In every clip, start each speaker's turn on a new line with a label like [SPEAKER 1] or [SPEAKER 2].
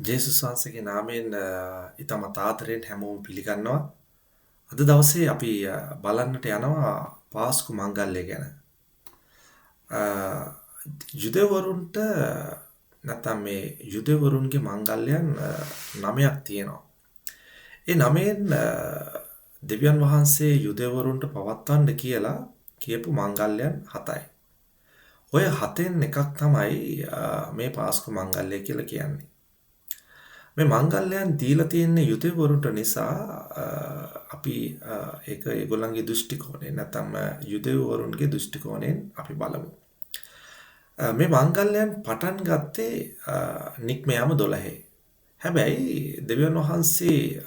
[SPEAKER 1] ජේසුස් වහන්සේගේ නාමයෙන් ඉතාමත් ආදරයෙන් හැමෝම පිළිගන්නවා. අද දවසේ අපි බලන්නට යනවා පාස්කු මංගල්‍ය ගැන. යුදෙවරුන්ට නැත්නම් මේ යුදෙවරුන්ගේ මංගල්‍යයන් 9ක් තියෙනවා. ඒ 9න් දෙවියන් වහන්සේ යුදෙවරුන්ට පවත්වන්න කියලා කියපු මංගල්‍යයන් 7යි. ඔය 7න් එකක් තමයි මේ පාස්කු මංගල්‍ය කියලා කියන්නේ. මේ මංගල්‍යයන් දීලා තියෙන්නේ යුදෙවරුන්ට නිසා අපි ඒක ඒගොල්ලන්ගේ දෘෂ්ටි කෝණයෙන් නැත්නම් යුදෙවරුන්ගේ දෘෂ්ටි කෝණයෙන් අපි බලමු. මේ මංගල්‍යයන් පටන් ගත්තේ නික්ම යාම 12. හැබැයි දෙවියන් වහන්සේ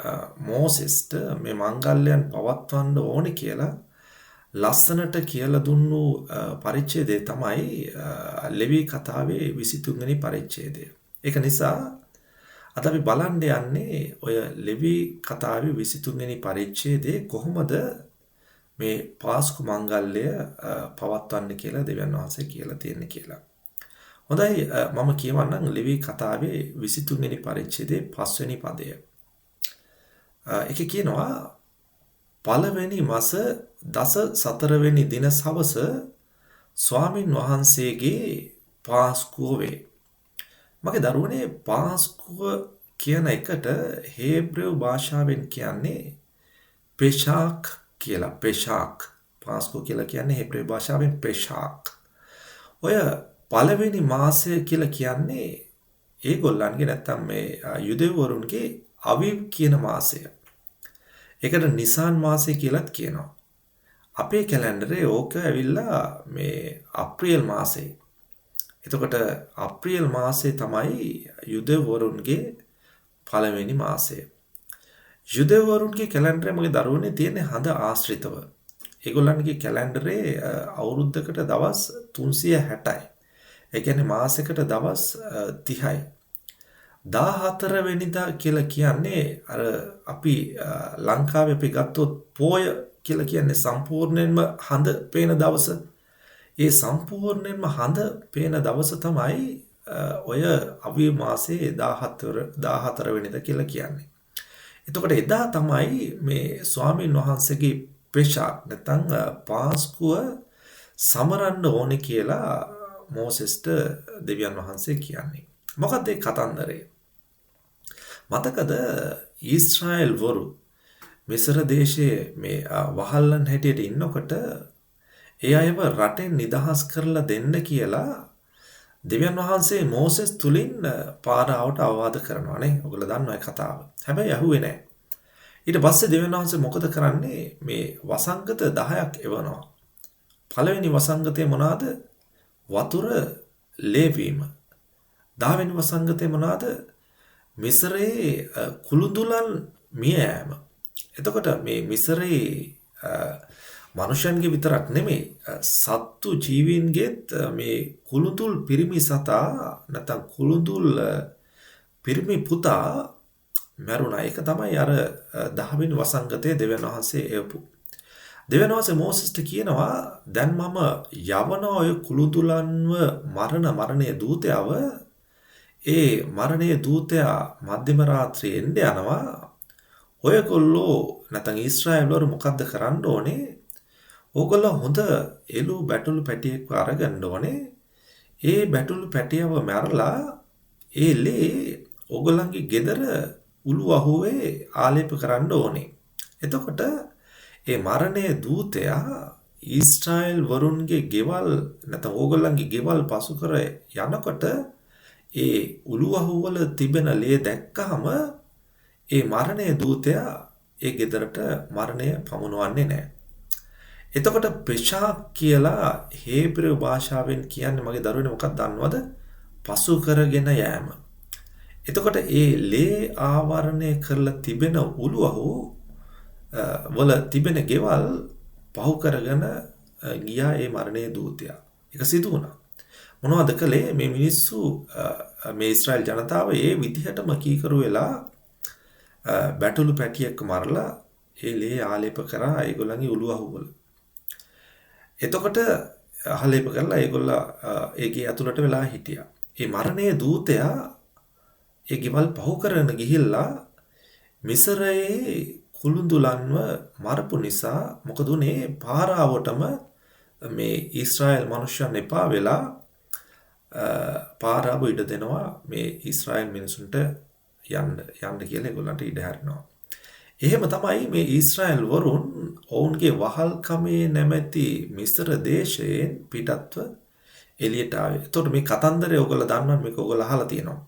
[SPEAKER 1] මෝසෙස්ට මේ මංගල්‍යයන් පවත්වන්න ඕනේ කියලා ලස්සනට කියලා දුන්නු පරිච්ඡේදය තමයි ලෙවි කතාවේ 23 වෙනි පරිච්ඡේදය. ඒක නිසා අද අපි බලන්න යන්නේ ඔය ලෙවි කතාවේ 23 වෙනි පරිච්ඡේදයේ කොහොමද මේ පාස්කු මංගල්‍ය පවත්වන්න කියලා දෙවියන් වහන්සේ කියලා තියෙන්නේ කියලා. හොඳයි, මම කියවන්නම් ලෙවි කතාවේ 23 වෙනි පරිච්ඡේදයේ 5 වෙනි පදය. ඒකේ කියනවා පළවෙනි මස 14 වෙනි දින සවස ස්වාමින් වහන්සේගේ පාස්කුව වේ. මගේ දරුවනේ, පාස්කුව කියන එකට හේබ්‍රෙව් භාෂාවෙන් කියන්නේ පෙෂාක් කියලා. පෙෂාක්. පාස්කුව කියලා කියන්නේ හේබ්‍රෙව් භාෂාවෙන් පෙෂාක්. ඔය පළවෙනි මාසය කියලා කියන්නේ ඒගොල්ලන්ගේ නැත්තම් මේ යුදෙව්වරුන්ගේ අවිව් කියන මාසය. ඒකට නිසාන් මාසය කියලාත් කියනවා. අපේ කැලෙන්ඩරේ ඕක ඇවිල්ලා මේ අප්‍රේල් මාසේ. එතකොට අප්‍රේල් මාසේ තමයි යුදෙව්වරුන්ගේ පළවෙනි මාසය. යුදෙව්වරුන්ගේ කැලෙන්ඩරේ මගේ දරුවනේ තියෙන්නේ හඳ ආශ්‍රිතව. ඒගොල්ලන්ගේ කැලෙන්ඩරේ අවුරුද්දකට දවස් 360යි. ඒ කියන්නේ මාසෙකට දවස් 30යි. 14 වෙනිදා කියලා කියන්නේ අර අපි ලංකාවේ අපි ගත්තොත් පෝය කියලා කියන්නේ සම්පූර්ණයෙන්ම හඳ පේන දවස. ඒ සම්පූර්ණයෙන්ම හඳ පේන දවස තමයි ඔය අවිව් මාසයේ 14 වෙනිදා කියලා කියන්නේ. එතකොට එදා තමයි මේ ස්වාමීන් වහන්සේගේ පෙෂාක් නැත්නම් පාස්කුව සමරන්න ඕනේ කියලා මෝසෙස්ට දෙවියන් වහන්සේ කියන්නේ. මොකද්ද ඒ කතන්දරය? මතකද ඊශ්‍රායල් වරු මිසර දේශයේ මේ වහල්ලන් හැටියට ඉන්නකොට ඒ අයව රටෙන් නිදහස් කරලා දෙන්න කියලා දෙවියන් වහන්සේ මෝසෙස් තුලින් පාරාවට අවවාද කරනවා නේ. ඔයගොල්ලෝ දන්නවා ඒ කතාව. හැබැයි ඇහුවේ නෑ. ඊට පස්සේ දෙවියන් වහන්සේ මොකද කරන්නේ? මේ වසංගත 10ක් එවනවා. පළවෙනි වසංගතය මොනවාද? වතුර ලේවීම. 10 වෙනි වසංගතය මොනවාද? මිසරයේ කුළුඳුලන් මිය යෑම. එතකොට මේ මිසරයේ මනුෂ්‍යයන්ගේ විතරක් නෙමෙයි, සත්තු ජීවීන්ගේත් මේ කුළුඳුල් පිරිමි සතා නැත්නම් කුළුඳුල් පිරිමි පුතා මැරුණා. ඒක තමයි අර 10 වෙනි වසංගතයේ දෙවියන් වහන්සේ එවපු. දෙවියන් වහන්සේ මෝසෙස්ට කියනවා දැන් මම යවන ඔය කුළුඳුලන්ව මරණ මරණයේ දූතයව, ඒ මරණයේ දූතයා මධ්‍යම රාත්‍රියේ එන්න යනවා. ඔයගොල්ලෝ නැත්නම් ඊශ්‍රායල් වරු මොකද්ද කරන්න ඕනේ? ඕගොල්ලෝ හොඳ එළු බැටළු පැටියෙක්ව අරගන්න ඕනේ. ඒ බැටළු පැටියව මැරලා ඒ ලේ ඕගොල්ලන්ගේ ගෙදර උළු අහුවේ ආලේප කරන්න ඕනේ. එතකොට ඒ මරණයේ දූතයා ඊශ්‍රායල් වරුන්ගේ ගෙවල් නැත්නම් ඕගොල්ලන්ගේ ගෙවල් පසු කර යනකොට ඒ උළු අහුවල තිබෙන ලේ දැක්කහම ඒ මරණයේ දූතයා ඒ ගෙදරට මරණය පමුණවන්නේ නැහැ. එතකොට පෙෂාක් කියලා හේබ්‍රෙව් භාෂාවෙන් කියන්නේ මගේ දරුවනේ මොකක්ද දන්නවද? පසු කරගෙන යෑම. එතකොට ඒ ලේ ආවරණය කරලා තිබෙන උළු අහු වල තිබෙන ගෙවල් පහු කරගෙන ගියා ඒ මරණයේ දූතයා. ඒක සිදු වුණා. මොනවද කළේ මේ මිනිස්සු, මේ ඊශ්‍රායල් ජනතාව ඒ විදිහටම කීකරු වෙලා බැටළු පැටියෙක්ව මරලා ඒ ලේ ආලේප කරා ඒගොල්ලන්ගේ උළු අහු වල. එතකොට ආලේප කරලා ඒගොල්ලෝ ඒ ගේ ඇතුළට වෙලා හිටියා. ඒ මරණයේ දූතයා ඒ ගෙවල් පහු කරගෙන ගිහිල්ලා මිසරයේ කුළුඳුලන්ව මරපු නිසා මොකද උනේ? පාරාවටම මේ ඊශ්‍රායල් මනුෂ්‍යයන් එපා වෙලා පාරාව ඉඩ දෙනවා මේ ඊශ්‍රායල් මිනිසුන්ට යන්න යන්න කියලා ඒගොල්ලන්ට ඉඩ හැරෙනවා. එහෙම තමයි මේ ඊශ්‍රායල් වරුන් ඔවුන්ගේ වහල්කමේ නැමැති මිසර දේශයෙන් පිටත්ව එළියට ආවේ. එතකොට මේ කතන්දරය ඔයගොල්ලෝ දන්නවනේ, මේක ඔයගොල්ලෝ අහලා තියෙනවා.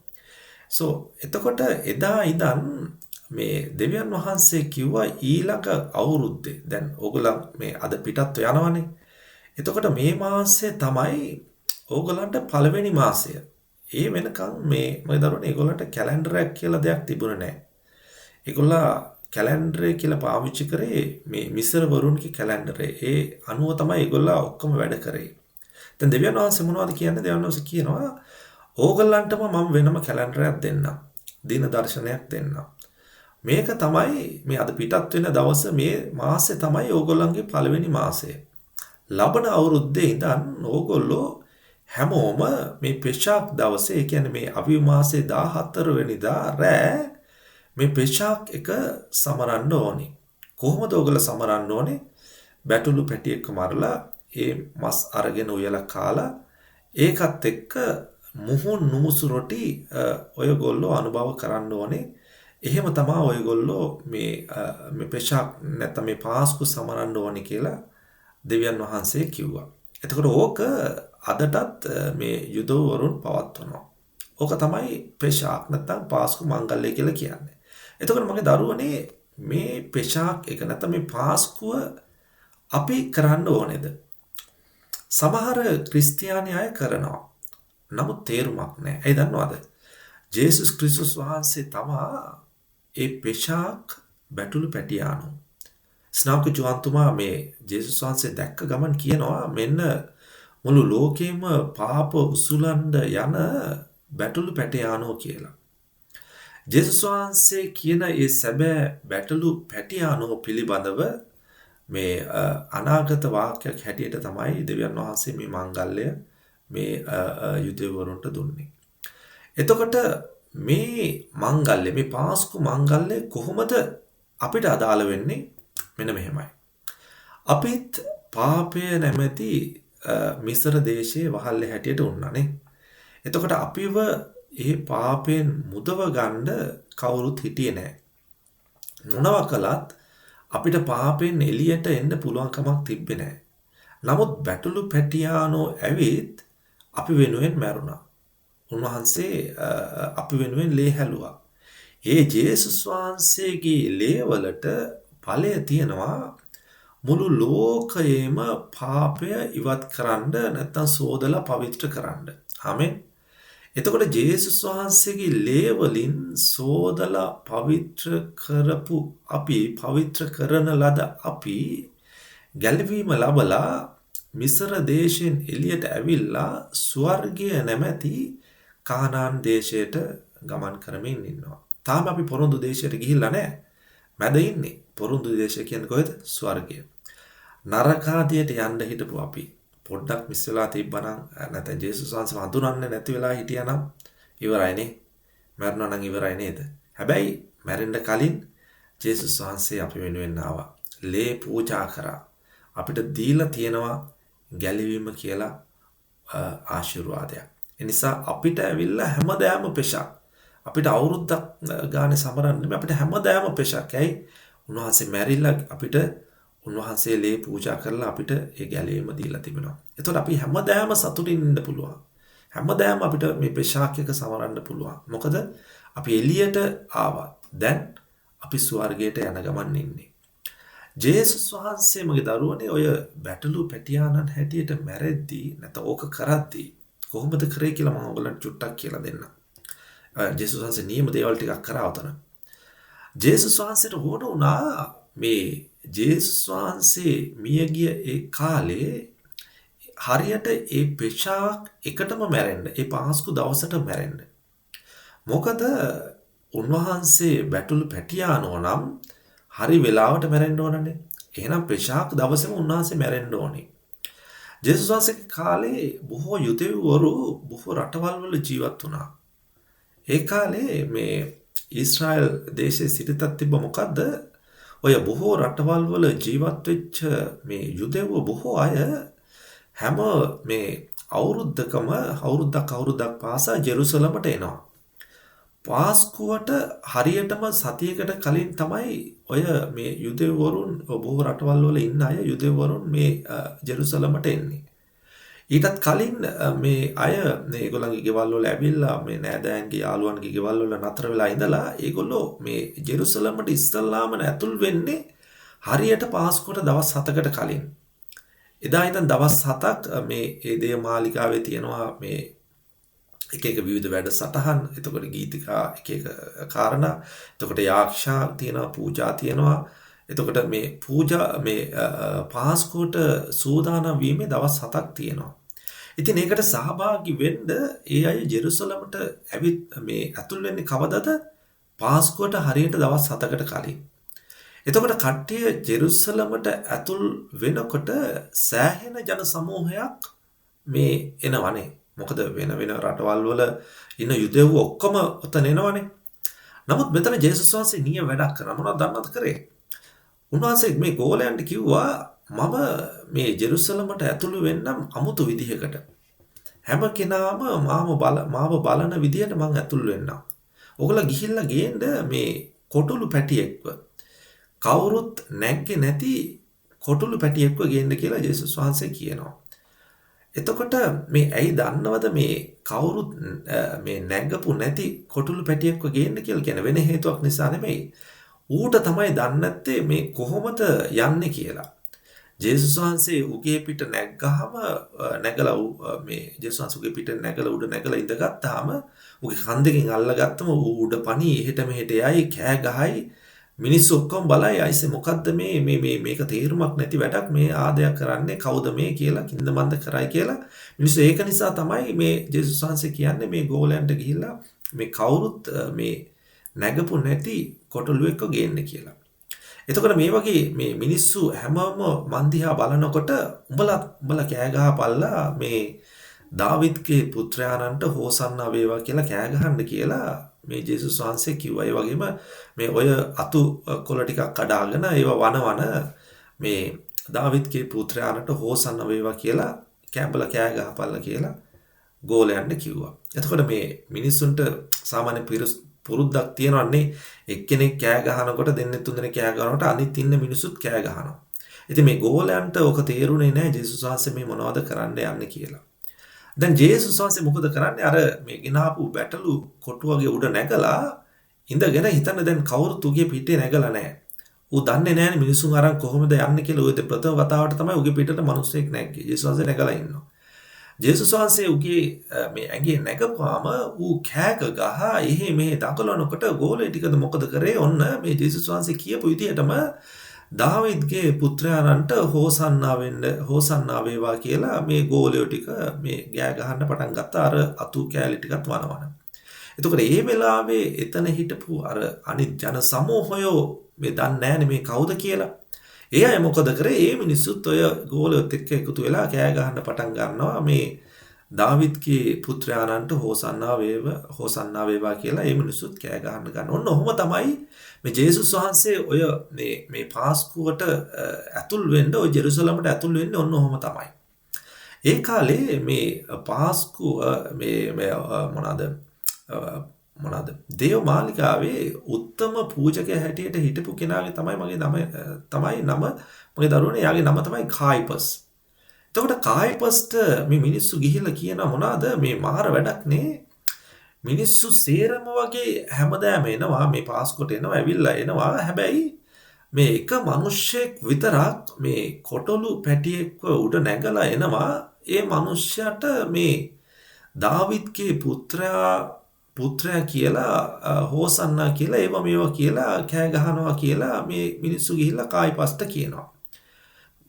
[SPEAKER 1] සෝ එතකොට එදා ඉඳන් මේ දෙවියන් වහන්සේ කිව්වා ඊළඟ අවුරුද්දේ, දැන් ඔයගොල්ලන් මේ අද පිටත්ව යනවනේ. එතකොට මේ මාසය තමයි ඕගොල්ලන්ට පළවෙනි මාසය. ඒ වෙනකන් මේ මගේ දරුවනේ ඒගොල්ලන්ට කැලෙන්ඩරයක් කියලා දෙයක් තිබුණේ නැහැ. ඒගොල්ලා කැලෙන්ඩරය කියලා පාවිච්චි කරේ මේ මිසර වරුන්ගේ කැලෙන්ඩරය. ඒ අනුව තමයි ඒගොල්ලෝ ඔක්කොම වැඩ කරේ. දැන් දෙවියන් වහන්සේ මොනවද කියන්නේ? දෙවියන් වහන්සේ කියනවා ඕගොල්ලන්ටම මම වෙනම කැලෙන්ඩරයක් දෙන්නම්. දින දර්ශනයක් දෙන්නම්. මේක තමයි මේ අද පිටත් වෙන දවස, මේ මාසෙ තමයි ඕගොල්ලන්ගේ පළවෙනි මාසය. ලබන අවුරුද්දේ ඉඳන් ඕගොල්ලෝ හැමෝම මේ පෙශාක් දවසේ, ඒ කියන්නේ මේ අවිව් මාසේ 14 වෙනිදා රෑ මේ පෙශාක් එක සමරන්න ඕනි. කොහොමද ඕගොල්ලෝ සමරන්න ඕනේ? බැටළු පැටියෙක්ව මරලා ඒ මස් අරගෙන උයලා කාලා ඒකත් එක්ක මුහුන් නුමුසු රොටි ඔයගොල්ලෝ අනුභව කරන්න ඕනේ. එහෙම තමයි ඔයගොල්ලෝ මේ මේ පෙශාක් නැත්නම් මේ පාස්කු සමරන්න ඕනේ කියලා දෙවියන් වහන්සේ කිව්වා. එතකොට ඕක අදටත් මේ යුදෙව්වරුන් පවත්වනවා. ඕක තමයි පෙශාක් නැත්නම් පාස්කු මංගල්‍ය කියලා කියන්නේ. එතකොට මගේ දරුවනේ මේ පෙශාක් එක නැත්නම් මේ පාස්කුව අපි කරන්න ඕනේද? සමහර ක්‍රිස්තියානි අය කරනවා. නමුත් තේරුමක් නැහැ. ඇයි දන්නවද? ජේසුස් ක්‍රිස්තුස් වහන්සේ තමා ඒ පෙශාක් බැටළු පැටියානෝ. ස්නාවක ජෝන්තුමා මේ ජේසුස් වහන්සේ දැක්ක ගමන් කියනවා මෙන්න මුළු ලෝකෙම පාප උසුලන්න යන බැටළු පැටියානෝ කියලා. ජේසුස් වහන්සේ කියන ඒ සැබෑ බැටළු පැටියානෝ පිළිබඳව මේ අනාගත වාක්‍යයක් හැටියට තමයි දෙවියන් වහන්සේ මේ මංගල්‍ය මේ යුදෙව්වරුන්ට දුන්නේ. එතකොට මේ මංගල්‍ය, මේ පාස්කු මංගල්‍ය කොහොමද අපිට අදාළ වෙන්නේ? මෙන්න මෙහෙමයි. අපිත් පාපය නැමැති මිසර දේශයේ වහල්ලේ හැටියට වුණානේ. එතකොට අපිව ඒ පාපයෙන් මුදව ගන්න කවුරුත් හිටියේ නෑ. මොනවා කළත් අපිට පාපයෙන් එළියට එන්න පුළුවන් කමක් තිබ්බේ නෑ. නමුත් බැටළු පැටියානෝ ඇවිත් අපි වෙනුවෙන් මැරුණා. උන්වහන්සේ අපි වෙනුවෙන් ලේ හැලුවා. ඒ ජේසුස් වහන්සේගේ ලේවලට බලය තියෙනවා මුළු ලෝකයේම පාපය ඉවත් කරන්න නැත්නම් සෝදලා පවිත්‍ර කරන්න. ආමෙන්. එතකොට ජේසුස් වහන්සේගේ ලේ වලින් සෝදලා පවිත්‍ර කරපු අපි, පවිත්‍ර කරන ලද අපි ගැලවීම ලබලා මිසර දේශයෙන් එළියට ඇවිල්ලා ස්වර්ගය නැමැති කානාන් දේශයට ගමන් කරමින් ඉන්නවා. තාම අපි පොරොන්දු දේශයට ගිහිල්ලා නැහැ. මැද ඉන්නේ. පොරොන්දු දේශය කියන්නේ කොහෙද? ස්වර්ගය. නරකාදියට යන්න හිටපු අපි පොඩ්ඩක් මිස් වෙලා තිබ්බනම්, නැත්නම් ජේසුස් වහන්සේ හඳුනන්නේ නැති වෙලා හිටියානම් ඉවරයි නේ. මැරුණා නම් ඉවරයි නේද? හැබැයි මැරෙන්න කලින් ජේසුස් වහන්සේ අපි වෙනුවෙන් ආවා. ලේ පූජා කරා. අපිට දීලා තියෙනවා ගැලවීම කියලා ආශිර්වාදයක්. ඒ නිසා අපිට ඇවිල්ලා හැමදාම පෙශක්. අපිට අවුරුද්දක් ගානේ සමරන්න නෙමෙයි, අපිට හැමදාම පෙශක්. ඇයි? උන්වහන්සේ මැරිලා අපිට උන්වහන්සේ ලේ පූජා කරලා අපිට ඒ ගැලවීම දීලා තිබෙනවා. එතකොට අපි හැමදාම සතුටින් ඉන්න පුළුවන්. හැමදාම අපිට මේ පෙශාක් එක සමරන්න පුළුවන්. මොකද අපි එළියට ආවා. දැන් අපි ස්වර්ගයට යන ගමන් ඉන්නේ. ජේසුස් වහන්සේ මගේ දරුවනේ ඔය බැටළු පැටියානන් හැටියට මැරෙද්දී නැත්නම් ඕක කරද්දී කොහොමද කරේ කියලා මම ඔයගොල්ලන්ට චුට්ටක් කියලා දෙන්නම්. ජේසුස් වහන්සේ නියම දේවල් ටිකක් කරා උතන. ජේසුස් වහන්සේට ඕන වුණා මේ ජේසුස් වහන්සේ මියගිය ඒ කාලේ හරියට ඒ පෙශාක් එකටම මැරෙන්න, ඒ පාස්කු දවසට මැරෙන්න. මොකද උන්වහන්සේ බැටළු පැටියානෝ නම් හරි වෙලාවට මැරෙන්න ඕනනේ. එහෙනම් පෙශාක් දවසේම උන්වහන්සේ මැරෙන්න ඕනේ. ජේසුස් වහන්සේගේ කාලේ බොහෝ යුදෙව්වරු බොහෝ රටවල් වල ජීවත් වුණා. ඒ කාලේ මේ ඊශ්‍රායල් දේශයේ සිරිතක් තිබ්බ මොකද්ද? ඔය බොහෝ රටවල් වල ජීවත් වෙච්ච මේ යුදෙව්ව බොහෝ අය හැම මේ අවුරුද්දකම අවුරුද්දක් අවුරුද්දක් පාසා ජෙරුසලමට එනවා. පාස්කුවට හරියටම සතියකට කලින් තමයි ඔය මේ යුදෙව්වරුන් බොහෝ රටවල් වල ඉන්න අය යුදෙව්වරුන් මේ ජෙරුසලමට එන්නේ. ඊටත් කලින් මේ අය මේ ඒගොල්ලන්ගේ ගෙවල් වල ඇවිල්ලා මේ නෑදෑයන්ගේ යාළුවන්ගේ ගෙවල් වල නතර වෙලා ඉඳලා ඒගොල්ලෝ මේ ජෙරුසලමට ඉස්සල්ලාම ඇතුල් වෙන්නේ හරියට පාස්කුවට දවස් 7කට කලින්. එදා ඉඳන් දවස් 7ක් මේ ඒ දේව මාලිගාවේ තියෙනවා මේ එක එක විවිධ වැඩසටහන්, එතකොට ගීතිකා එක එක කාරණා, එතකොට යාක්ෂා තියෙනවා, පූජා තියෙනවා. එතකොට මේ පූජා මේ පාස්කුවට සූදානම් වීමේ දවස් 7ක් තියෙනවා. ඉතින් ඒකට සහභාගී වෙන්න ඒ අය ජෙරුසලමට ඇවිත් මේ ඇතුල් වෙන්නේ කවදද? පාස්කුවට හරියට දවස් 7කට කලින්. එතකොට කට්ටිය ජෙරුසලමට ඇතුල් වෙනකොට සෑහෙන ජන සමූහයක් මේ එනවනේ. මොකද වෙන වෙන රටවල් වල ඉන්න යුදෙව්ව ඔක්කොම ඔතන එනවනේ. නමුත් මෙතන ජේසුස් වහන්සේ නිය වැඩක් කරා. මොනවද දන්නවද කරේ? උන්වහන්සේ මේ ගෝලයන්ට කිව්වා මම මේ ජෙරුසලමට ඇතුළු වෙන්නම් අමුතු විදිහකට. හැම කෙනාම මාව බලන විදිහට මං ඇතුල් වෙන්නම්. ඔයගොල්ලෝ ගිහිල්ලා ගේන්න මේ කොටලු පැටියෙක්ව, කවුරුත් නැග්ගේ නැති කොටලු පැටියෙක්ව ගේන්න කියලා ජේසුස් වහන්සේ කියනවා. එතකොට මේ ඇයි දන්නවද මේ කවුරුත් මේ නැගපු නැති කොටලු පැටියෙක්ව ගේන්න කියලා කියන වෙන හේතුවක් නිසා නෙමෙයි. ඌට තමයි දන්නේ නැත්තේ මේ කොහොමද යන්නේ කියලා. ජේසුස් වහන්සේ උගේ පිට නැග්ගහම නැගලා මේ ජේසුස් වහන්සේ උගේ පිට නැගලා උඩ නැගලා ඉඳගත්තාම උගේ කන් දෙකෙන් අල්ලගත්තම ඌ උඩ පණි එහෙට මෙහෙට යයි, කෑ ගහයි, මිනිස්සු ඔක්කොම බලයි අයිසේ මොකද්ද මේ මේ මේ මේක තේරුමක් නැති වැඩක්, මේ ආදයක් කරන්නේ කවුද මේ කියලා කින්ද මන්ද කරයි කියලා මිනිස්සු. ඒක නිසා තමයි මේ ජේසුස් වහන්සේ කියන්නේ මේ ගෝලයන්ට ගිහිල්ලා මේ කවුරුත් මේ නැගපු නැති කොටලු එක්ක ගේන්න කියලා. එතකොට මේ වගේ මේ මිනිස්සු හැමෝම මන් දිහා බලනකොට උඹලා උඹලා කෑ ගහපල්ලා මේ දාවිද්ගේ පුත්‍රයාණන්ට හෝසන්නා වේවා කියලා කෑ ගහන්න කියලා මේ ජේසුස් වහන්සේ කිව්වා. ඒ වගේම මේ ඔය අතු කොළ ටිකක් කඩාගෙන ඒව වනවන මේ දාවිද්ගේ පුත්‍රයාණන්ට හෝසන්නා වේවා කියලා කැඹලා කෑ ගහපල්ලා කියලා ගෝලයන්ට කිව්වා. එතකොට මේ මිනිස්සුන්ට සාමාන්‍ය පුරුද්දක් තියෙනවන්නේ, එක්කෙනෙක් කෑ ගහනකොට දෙන්නෙක් තුන්දෙනෙක් කෑ ගහනකොට අනිත් ඉන්න මිනිස්සුත් කෑ ගහනවා. ඉතින් මේ ගෝලයන්ට ඔක තේරුනේ නෑ ජේසුස් වහන්සේ මේ මොනවද කරන්න යන්නේ කියලා. දැන් ජේසුස් වහන්සේ මොකද කරන්නේ? අර මේ ගෙනාපු බැටළු කොටුවගේ උඩ නැගලා ඉඳගෙන හිතන්න දැන් කවුරුත් උගේ පිටේ නැගලා නෑ. ඌ දන්නේ නෑනේ මිනිසුන් අරන් කොහොමද යන්නේ කියලා. ඌ ප්‍රථම වතාවට තමයි උගේ පිටට මිනිස්සෙක් නැග්ගේ. ජේසුස් වහන්සේ නැගලා ඉන්නවා. ජේසුස් වහන්සේ උගේ මේ ඇඟේ නැගපුවාම ඌ කෑක ගහ එහෙ මෙහෙ දඟලනකොට ගෝලේ ටිකද මොකද කරේ? ඔන්න මේ ජේසුස් වහන්සේ කියපු විදිහටම දාවිද්ගේ පුත්‍රයාණන්ට හෝසන්නා වෙන්න, හෝසන්නා වේවා කියලා මේ ගෝලයෝ ටික මේ ගෑ ගහන්න පටන් ගත්තා, අර අතු කෑලි ටිකත් වනවන. එතකොට ඒ වෙලාවේ එතන හිටපු අර අනිත් ජන සමූහයෝ මේ දන්නේ නෑනේ මේ කවුද කියලා. ඒ අය මොකද කරේ? ඒ මිනිස්සුත් ඔය ගෝලයොත් එක්ක එකතු වෙලා කෑ ගහන්න පටන් ගන්නවා මේ දාවිද්ගේ පුත්‍රයාණන්ට හෝසන්නා වේව, හෝසන්නා වේවා කියලා ඒ මිනිස්සුත් කෑ ගහන්න ගන්න. ඔන්න ඔහොම තමයි මේ ජේසුස් වහන්සේ ඔය මේ මේ පාස්කුවට ඇතුල් වෙන්න, ඔය ජෙරුසලමට ඇතුල් වෙන්නේ ඔන්න ඔහොම තමයි. ඒ කාලේ මේ පාස්කු මේ මේ මොනවාද මොනවාද දේව මාලිගාවේ උත්තම පූජකයා හැටියට හිටපු කෙනාගේ තමයි මගේ නම තමයි නම මගේ දරුවනේ, යාගේ නම තමයි කායිපස්. එතකොට කායිපස්ට මේ මිනිස්සු ගිහිල්ලා කියන මොනවාද මේ මාර වැඩක් නේ, මිනිස්සු සේරම වගේ හැමදාම එනවා මේ පාස්කොට එනවා, ඇවිල්ලා එනවා. හැබැයි මේ එක මිනිස්සෙක් විතරක් මේ කොටලු පැටියෙක්ව උඩ නැගලා එනවා. ඒ මිනිස්සයාට මේ දාවිද්ගේ පුත්‍රයා කියලා හෝසන්නා කියලා ඒවා මේවා කියලා කෑ ගහනවා කියලා මේ මිනිස්සු ගිහිල්ලා කායිපස්ට කියනවා.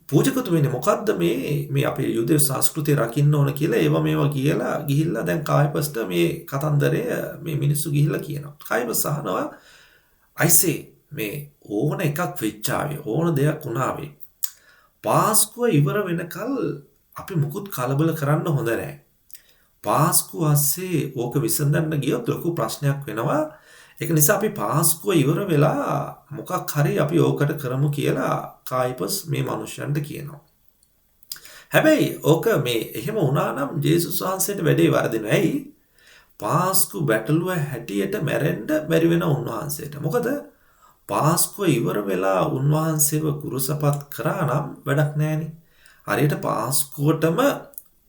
[SPEAKER 1] පූජකතුමනි මොකද්ද මේ මේ අපේ යුදෙව් සංස්කෘතිය රකින්න ඕන කියලා ඒවා මේවා කියලා ගිහිල්ලා දැන් කායිපස්ට මේ කතන්දරය මේ මිනිස්සු ගිහිල්ලා කියනවා. කායිපස් අහනවා අයිසේ මේ ඕන එකක් වෙච්චාවේ, ඕන දෙයක් වුණාවේ, පාස්කුව ඉවර වෙනකල් අපි මුකුත් කලබල කරන්න හොඳ නෑ. පාස්කු අස්සේ ඕක විසඳන්න ගියොත් ලොකු ප්‍රශ්නයක් වෙනවා. ඒක නිසා අපි පාස්කුව ඉවර වෙලා මොකක් හරි අපි ඕකට කරමු කියලා කායිපස් මේ මිනිස්යන්ට කියනවා. හැබැයි ඕක මේ එහෙම වුණා නම් ජේසුස් වහන්සේට වැඩේ වරදිනවා. ඇයි? පාස්කු බැටළුව හැටියට මැරෙන්න බැරි වෙන උන්වහන්සේට. මොකද පාස්කුව ඉවර වෙලා උන්වහන්සේව කුරුසපත් කරා නම් වැඩක් නෑනේ. හරියට පාස්කුවටම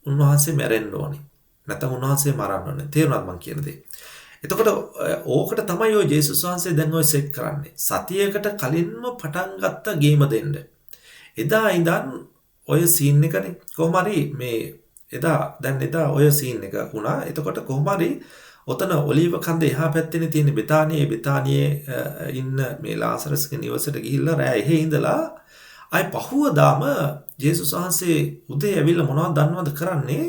[SPEAKER 1] උන්වහන්සේ මැරෙන්න ඕනේ. නැත්නම් උන්වහන්සේ මරන්න ඕනේ. තේරුණාද මං කියන දේ? එතකොට ඕකට තමයි ඔය ජේසුස් වහන්සේ දැන් ඔය සෙට් කරන්නේ. සතියකට කලින්ම පටන් ගත්ත ගේම දෙන්න. එදා ඉඳන් ඔය සීන් එකනේ කොහොම හරි මේ එදා දැන් එදා ඔය සීන් එක වුණා. එතකොට කොහොම හරි ඔතන ඔලීව කන්ද එහා පැත්තේනේ තියෙන බෙතානියේ බෙතානියේ ඉන්න මේ ලාසරස්ගේ නිවසට ගිහිල්ලා රෑ එහෙ ඉඳලා ආයි පහුවදාම ජේසුස් වහන්සේ උදේ ඇවිල්ලා මොනවද දන්නවද කරන්නේ?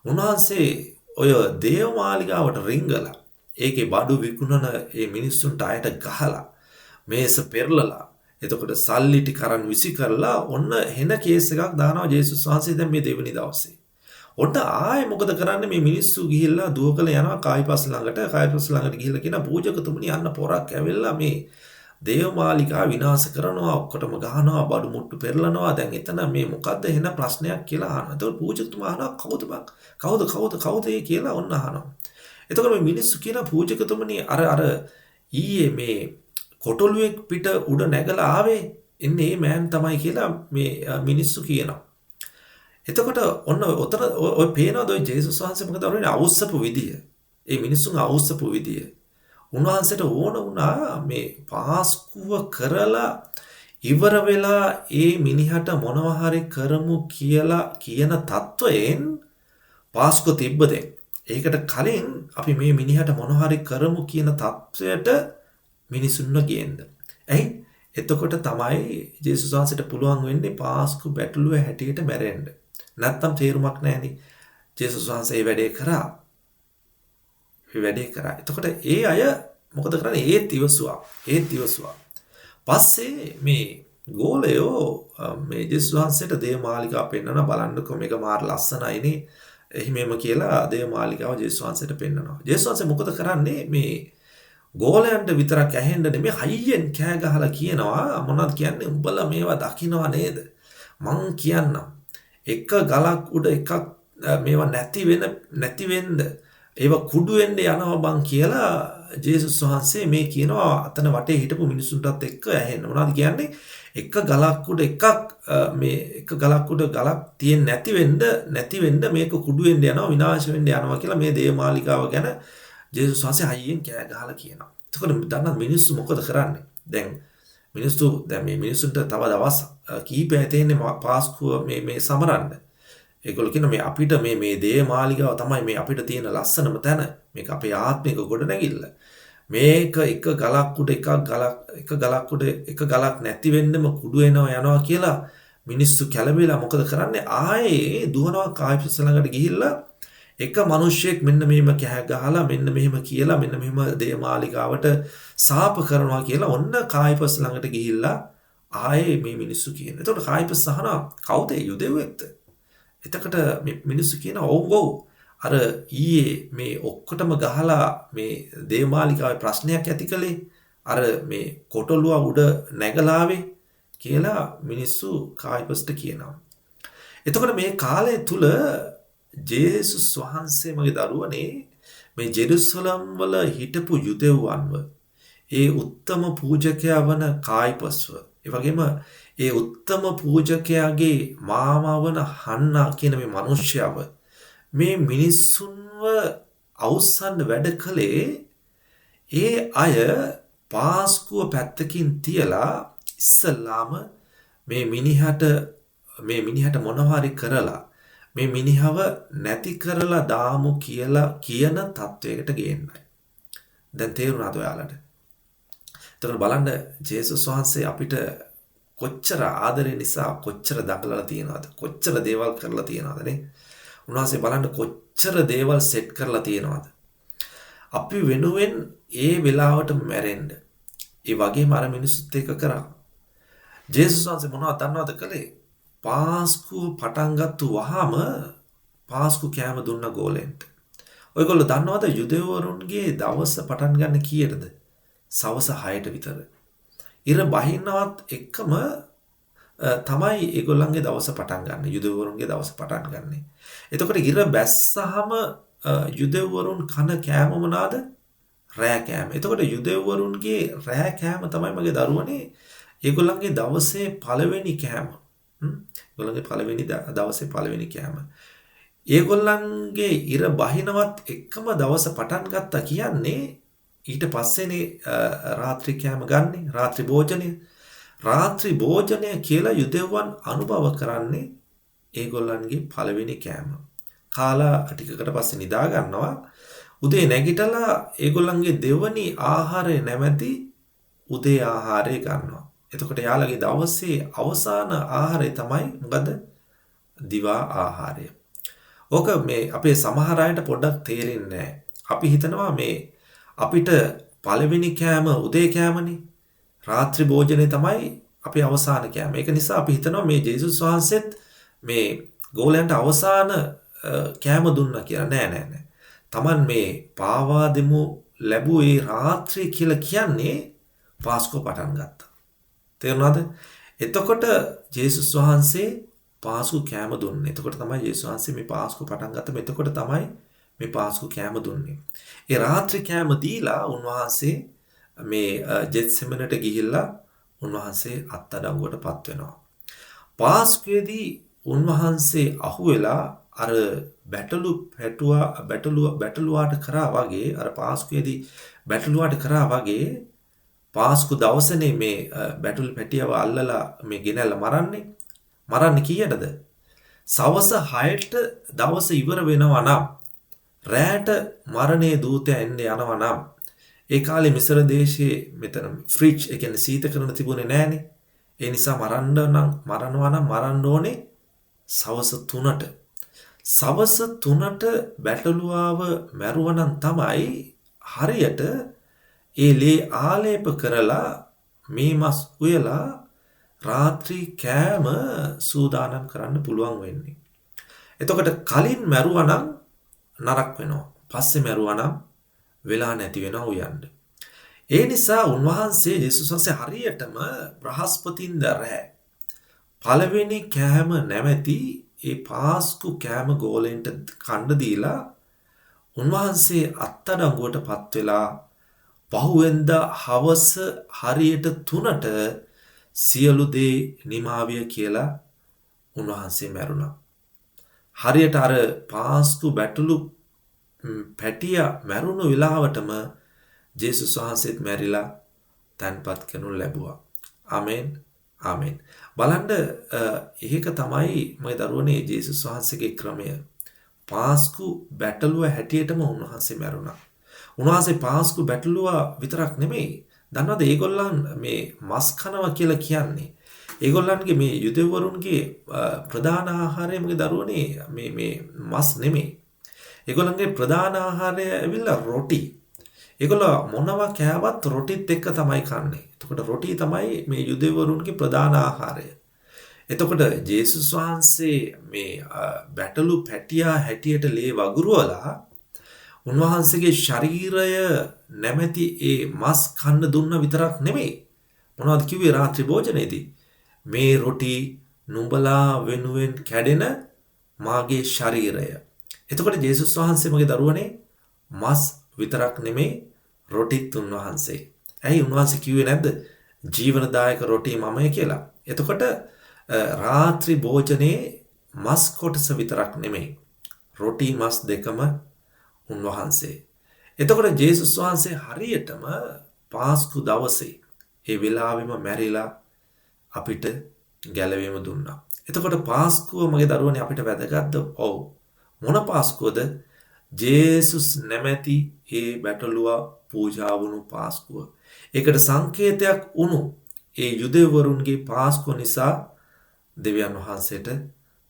[SPEAKER 1] උන්වහන්සේ ඔය දේවමාලිගාවට රිංගලා ඒකේ බඩු විකුණන ඒ මිනිස්සුන්ට අයට ගහලා මේස පෙරලලා එතකොට සල්ලි ටික අරන් විසි කරලා ඔන්න හෙන කේස් එකක් දානවා ජේසුස් වහන්සේ දැන් මේ දෙවෙනි දවසේ. ඔන්න ආයේ මොකද කරන්නේ මේ මිනිස්සු ගිහිල්ලා දුවකල යනවා කායිපස් ළඟට. කායිපස් ළඟට ගිහිල්ලා කියන පූජකතුමනි යන්න පොරක් ඇවිල්ලා මේ දේවමාලිගාව විනාශ කරනවා, ඔක්කොටම ගහනවා, බඩු මුට්ටු පෙරලනවා. දැන් එතන මේ මොකද්ද එහෙන ප්‍රශ්නයක් කියලා අහනවා. එතකොට පූජකතුමා අහනවා කවුද බං? කවුද කවුද කවුද ඒ කියලා ඔන්න අහනවා. එතකොට මේ මිනිස්සු කියන පූජකතුමනි අර අර ඊයේ මේ කොටලුවෙක් පිට උඩ නැගලා ආවේ එන්නේ මේ මෑන් තමයි කියලා මේ මිනිස්සු කියනවා. එතකොට ඔන්න ඔතන ඔය පේනවද ඔය ජේසුස් වහන්සේ මොකද කරන්නේ අවුස්සපු විදිය. ඒ මිනිස්සුන් අවුස්සපු විදිය. උන්වහන්සේට ඕන වුණා මේ පාස්කුව කරලා ඉවර වෙලා ඒ මිනිහට මොනවා හරි කරමු කියලා කියන තත්වයෙන් පාස්කුව තිබ්බ දැන්. ඒකට කලින් අපි මේ මිනිහට මොනවා හරි කරමු කියන තත්වයට මිනිසුන්ව ගේන්න. ඇයි? එතකොට තමයි ජේසුස් වහන්සේට පුළුවන් වෙන්නේ පාස්කු බැටළුව හැටියට මැරෙන්න. නැත්තම් තේරුමක් නැහැනේ. ජේසුස් වහන්සේ මේ වැඩේ කරා. මේ වැඩේ කරා. එතකොට ඒ අය මොකද කරන්නේ? ඒත් ඉවසුවා. ඒත් ඉවසුවා. පස්සේ මේ ගෝලයෝ මේ ජේසුස් වහන්සේට දේවමාලිගාව පෙන්නන බලන්නකෝ මේක මාර ලස්සනයිනේ. එහෙම එහෙම කියලා දේවමාලිගාව ජේසුස් වහන්සේට පෙන්නනවා. ජේසුස් වහන්සේ මොකද කරන්නේ? මේ ගෝලයන්ට විතරක් ඇහෙන්න නෙමෙයි හයියෙන් කෑ ගහලා කියනවා මොනවද කියන්නේ? උඹලා මේවා දකින්නවා නේද? මං කියන්නම්. එක ගලක් උඩ එකක් මේවා නැති වෙන්න ඒවා කුඩු වෙන්න යනවා බං කියලා ජේසුස් වහන්සේ මේ කියනවා අතන වටේ හිටපු මිනිසුන්ටත් එක්ක ඇහෙන්න. මොනවද කියන්නේ? එක ගලක් උඩ එකක් මේ එක ගලක් උඩ ගලක් තියෙන්නේ නැති වෙන්න මේක කුඩු වෙන්න යනවා විනාශ වෙන්න යනවා කියලා මේ දේවමාලිගාව ගැන ජේසුස් වහන්සේ හයියෙන් කෑ ගහලා කියනවා. එතකොට දන්නවද මිනිස්සු මොකද කරන්නේ? දැන් මිනිස්සු දැන් මේ මිනිස්සුන්ට තව දවස් කිහිපයක් තියෙන්නේ පාස්කුව මේ මේ සමරන්න. ඒගොල්ලෝ කියන මේ අපිට මේ මේ දේවමාලිගාව තමයි මේ අපිට තියෙන ලස්සනම තැන. මේක අපේ ආත්මික ගොඩනැගිල්ල. මේක එක ගලක් උඩ එකක් ගලක් එක ගලක් උඩ එක ගලක් නැති වෙන්නම කුඩු වෙනවා යනවා කියලා මිනිස්සු කැළඹිලා මොකද කරන්නේ? ආයේ දුවනවා කායිපස් ළඟට ගිහිල්ලා එක මිනිහෙක් මෙන්න මෙහෙම කෑ ගහලා මෙන්න මෙහෙම කියලා මෙන්න මෙහෙම දේවමාලිගාවට සාප කරනවා කියලා ඔන්න කායිපස් ළඟට ගිහිල්ලා ආයේ මේ මිනිස්සු කියන. එතකොට කායිපස් අහනවා කවුද ඒ යුදෙව්වෙක්ද? එතකොට මේ මිනිස්සු කියනවා ඔව් ඔව් අර ඊයේ මේ ඔක්කොටම ගහලා මේ දේවමාලිගාවේ ප්‍රශ්නයක් ඇති කළේ අර මේ කොටලුව උඩ නැගලා ආවේ කියලා මිනිස්සු කායිපස්ට කියනවා. එතකොට මේ කාලය තුල ජේසුස් වහන්සේ මගේ දරුවනේ මේ ජෙරුසලම් වල හිටපු යුදෙව්වන්ව ඒ උත්තම පූජකයා වන කායිපස්ව ඒ වගේම ඒ උත්තම පූජකයාගේ මාමා වන හන්නා කියන මේ මිනිස්යාව මේ මිනිස්සුන්ව අවුස්සන්න වැඩ කළේ ඒ අය පාස්කුව පැත්තකින් තියලා ඉස්සල්ලාම මේ මිනිහට මොනවා හරි කරලා මේ මිනිහව නැති කරලා දාමු කියලා කියන තත්වයකට ගේන්නයි. දැන් තේරුණාද ඔයාලට? එතකොට බලන්න ජේසුස් වහන්සේ අපිට කොච්චර ආදරය නිසා කොච්චර දඟලලා තියෙනවද? කොච්චර දේවල් කරලා තියෙනවද නේ? උන්වහන්සේ බලන්න කොච්චර දේවල් සෙට් කරලා තියෙනවද? අපි වෙනුවෙන් ඒ වෙලාවට මැරෙන්න. ඒ වගේම අර මිනිස්සුත් එක්ක කරා. ජේසුස් වහන්සේ මොනවද දන්නවද කළේ? පාස්කුව පටන් ගත්තු වහම පාස්කු කෑම දුන්න ගෝලෙන්ට. ඔයගොල්ලෝ දන්නවද යුදෙව්වරුන්ගේ දවස පටන් ගන්න කීයටද? සවස 6ට විතර. ඉර බහින්නවත් එක්කම තමයි ඒගොල්ලන්ගේ දවස පටන් ගන්න. යුදෙව්වරුන්ගේ දවස පටන් ගන්නෙ. එතකොට ඉර බැස්සහම යුදෙව්වරුන් කන කෑම මොනවාද? රෑ කෑම. එතකොට යුදෙව්වරුන්ගේ රෑ කෑම තමයි මගේ දරුවනේ ඒගොල්ලන්ගේ දවසේ පළවෙනි කෑම. ඒගොල්ලන්ගේ පළවෙනි දවසේ පළවෙනි කෑම. ඒගොල්ලන්ගේ ඉර බහිනවත් එක්කම දවස පටන් ගත්තා කියන්නේ ඊට පස්සේනේ රාත්‍රී කෑම ගන්නෙ, රාත්‍රී භෝජනය. රාත්‍රී භෝජනය කියලා යුදෙව්වන් අනුභව කරන්නේ ඒගොල්ලන්ගේ පළවෙනි කෑම. කාලා ටිකකට පස්සේ නිදා ගන්නවා. උදේ නැගිටලා ඒගොල්ලන්ගේ දෙවනි ආහාරය නැමැති උදේ ආහාරය ගන්නවා. එතකොට යාළගේ දවසේ අවසාන ආහාරය තමයි මොකද? දිවා ආහාරය. ඕක මේ අපේ සමහර අයට පොඩ්ඩක් තේරෙන්නේ නැහැ. අපි හිතනවා මේ අපිට පළවෙනි කෑම උදේ කෑමනේ. රාත්‍රී භෝජනය තමයි අපේ අවසාන කෑම. ඒක නිසා අපි හිතනවා මේ ජේසුස් වහන්සේත් මේ ගෝලයන්ට අවසාන කෑම දුන්නා කියලා. නෑ නෑ නෑ. Taman මේ පාවා දෙමු ලැබුවේ ඒ රාත්‍රිය කියලා කියන්නේ පාස්කෝ පටන් ගත්තා. තේරුණාද? එතකොට ජේසුස් වහන්සේ පාස්කු කෑම දුන්නේ. එතකොට තමයි ජේසුස් වහන්සේ මේ පාස්කු පටන් ගත්තම එතකොට තමයි මේ පාස්කු කෑම දුන්නේ. ඒ රාත්‍රී කෑම දීලා උන්වහන්සේ මේ ජෙත්සෙමනට ගිහිල්ලා උන්වහන්සේ අත්අඩංගුවටපත් වෙනවා. පාස්කුවේදී උන්වහන්සේ අහුවෙලා අර බැටළු පැටුවා බැටළුවාට කරා වගේ අර පාස්කුවේදී බැටළුවාට කරා වගේ පාස්කු දවසනේ මේ බැටළු පැටියව අල්ලලා මේ ගෙනල්ලා මරන්නේ. මරන්නේ කීයටද? සවස 6ට දවස ඉවර වෙනවා නම් රැට මරණයේ දූතයා එන්න යනවා නම් ඒ කාලේ මිසර දේශයේ මෙතන ෆ්‍රිජ් ඒ කියන්නේ සීතකරණ තිබුණේ නෑනේ. ඒ නිසා මරන්න නම් මරනවා නම් මරන්න ඕනේ සවස 3ට. සවස 3ට බැටළුවාව මැරුවා නම් තමයි හරියට ඒ ලේ ආලේප කරලා මේ මස් උයලා රාත්‍රී කෑම සූදානම් කරන්න පුළුවන් වෙන්නේ. එතකොට කලින් මැරුවා නම් නරක වෙනවා. පස්සේ මැරුවා නම් වෙලා නැති වෙනවා උයන්න. ඒ නිසා උන්වහන්සේ ජේසුස් වහන්සේ හරියටම බ්‍රහස්පතින්දා රෑ පළවෙනි කෑම නැමැති ඒ පාස්කු කෑම ගෝලෙන්ට කන්න දීලා උන්වහන්සේ අත්අඩංගුවටපත් වෙලා පහුවෙන්දා හවස හරියට 3ට සියලු දේ නිමාවිය කියලා උන්වහන්සේ මැරුණා. හරියට අර පාස්කු බැටළු පැටියා මැරුණු වෙලාවටම ජේසුස් වහන්සේත් මැරිලා තැන්පත් කරනු ලැබුවා. ආමෙන් ආමෙන්. බලන්න ඒක තමයි මගේ දරුවනේ ජේසුස් වහන්සේගේ ක්‍රමය. පාස්කු බැටළුව හැටියටම උන්වහන්සේ මැරුණා. උන්වහන්සේ පාස්කු බැටළුව විතරක් නෙමෙයි. දන්නවද ඒගොල්ලන් මේ මස් කනවා කියලා කියන්නේ? ඒගොල්ලන්ගේ මේ යුදෙව්වරුන්ගේ ප්‍රධාන ආහාරය මගේ දරුවනේ මේ මේ මස් නෙමෙයි. ඒගොල්ලන්ගේ ප්‍රධාන ආහාරය ඇවිල්ලා රොටි. ඒගොල්ලෝ මොනවා කෑවත් රොටිත් එක්ක තමයි කන්නේ. එතකොට රොටි තමයි මේ යුදෙව්වරුන්ගේ ප්‍රධාන ආහාරය. එතකොට ජේසුස් වහන්සේ මේ බැටළු පැටියා හැටියට ලේ වගුරුවලා උන්වහන්සේගේ ශරීරය නැමැති ඒ මස් කන්න දුන්න විතරක් නෙමෙයි. මොනවද කිව්වේ රාත්‍රී භෝජනයේදී? මේ රොටි නුඹලා වෙනුවෙන් කැඩෙන මාගේ ශරීරය. එතකොට ජේසුස් වහන්සේ මගේ දරුවනේ මස් විතරක් නෙමෙයි රොටිත් උන්වහන්සේ. ඇයි උන්වහන්සේ කිව්වේ නැද්ද ජීවනදායක රොටි මමය කියලා? එතකොට රාත්‍රී භෝජනයේ මස් කොටස විතරක් නෙමෙයි රොටි මස් දෙකම උන්වහන්සේ. එතකොට ජේසුස් වහන්සේ හරියටම පාස්කු දවසේ ඒ වෙලාවෙම මැරිලා අපිට ගැලවීම දුන්නා. එතකොට පාස්කුව මගේ දරුවනේ අපිට වැදගත්ද? ඔව්. මොන පාස්කුවද? ජේසුස් නැමැති ඒ බැටළුවා පූජා වුණු පාස්කුව. ඒකට සංකේතයක් වුණු ඒ යුදෙව්වරුන්ගේ පාස්කුව නිසා දෙවියන් වහන්සේට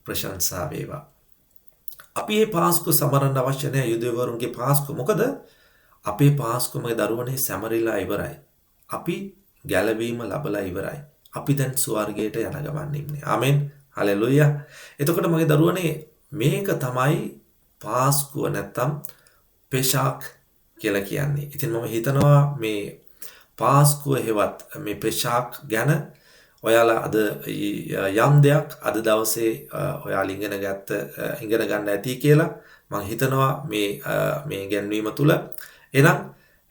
[SPEAKER 1] ප්‍රශංසා වේවා. අපි මේ පාස්කුව සමරන්න අවශ්‍ය නැහැ යුදෙව්වරුන්ගේ පාස්කුව. මොකද අපේ පාස්කුව මගේ දරුවනේ සැමරිලා ඉවරයි. අපි ගැලවීම ලබලා ඉවරයි. අපි දැන් ස්වර්ගයට යන ගමන් ඉන්නේ. ආමෙන්. හලෙලූයා. එතකොට මගේ දරුවනේ මේක තමයි පාස්කුව නැත්තම් පෙෂාක් කියලා කියන්නේ. ඉතින් මම හිතනවා මේ පාස්කුව හෙවත් මේ පෙෂාක් ගැන ඔයාලා අද යම් දෙයක් අද දවසේ ඔයාලා ඉගෙන ගන්න ඇති කියලා මං හිතනවා මේ මේ ඉගැන්වීම තුල. එහෙනම්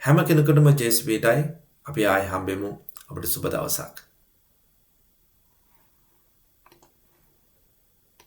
[SPEAKER 1] හැම කෙනෙකුටම ජේසුස් පිහිටයි. අපි ආයෙ හම්බෙමු. අපිට සුබ දවසක්.